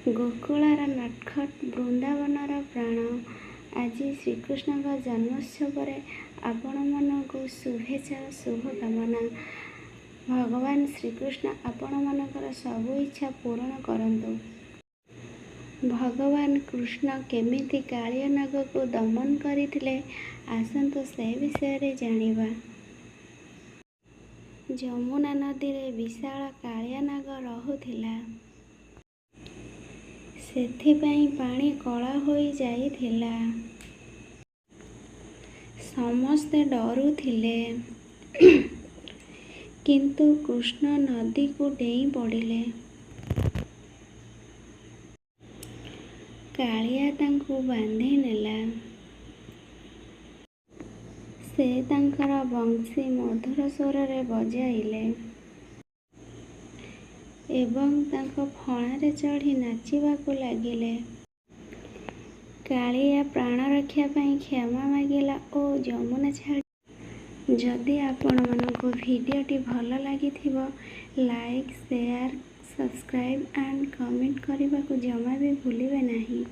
ଗୋକୁଳର ନଟଖଟ, ବୃନ୍ଦାବନର ପ୍ରାଣ। ଆଜି ଶ୍ରୀକୃଷ୍ଣଙ୍କ ଜନ୍ମୋତ୍ସବରେ ଆପଣମାନଙ୍କୁ ଶୁଭେଚ୍ଛା ଓ ଶୁଭକାମନା। ଭଗବାନ ଶ୍ରୀକୃଷ୍ଣ ଆପଣମାନଙ୍କର ସବୁ ଇଚ୍ଛା ପୂରଣ କରନ୍ତୁ। ଭଗବାନ କୃଷ୍ଣ କେମିତି କାଳିଆ ନାଗକୁ ଦମନ କରିଥିଲେ, ଆସନ୍ତୁ ସେ ବିଷୟରେ ଜାଣିବା। ଯମୁନା ନଦୀରେ ବିଶାଳ କାଳିଆ ନାଗ ରହୁଥିଲା। ସେଥିପାଇଁ ପାଣି କଳା ହୋଇଯାଇଥିଲା। ସମସ୍ତେ ଡରୁଥିଲେ। କିନ୍ତୁ କୃଷ୍ଣ ନଦୀକୁ ଡେଇଁ ପଡ଼ିଲେ। କାଳିଆ ତାଙ୍କୁ ବାନ୍ଧିନେଲା। ସେ ତାଙ୍କର ବଂଶୀ ମଧୁର ସ୍ୱରରେ ବଜାଇଲେ ଏବଂ ତାଙ୍କ ଫଣାରେ ଚଢ଼ି ନାଚିବାକୁ ଲାଗିଲେ। କାଳିଆ ପ୍ରାଣରକ୍ଷା ପାଇଁ କ୍ଷମା ମାଗିଲା ଓ ଯମୁନା ଛାଡ଼ି ଯଦି ଆପଣମାନଙ୍କୁ ଭିଡ଼ିଓଟି ଭଲ ଲାଗିଥିବ, like, share, subscribe and comment କରିବାକୁ ଜମା ବି ଭୁଲିବେ ନାହିଁ।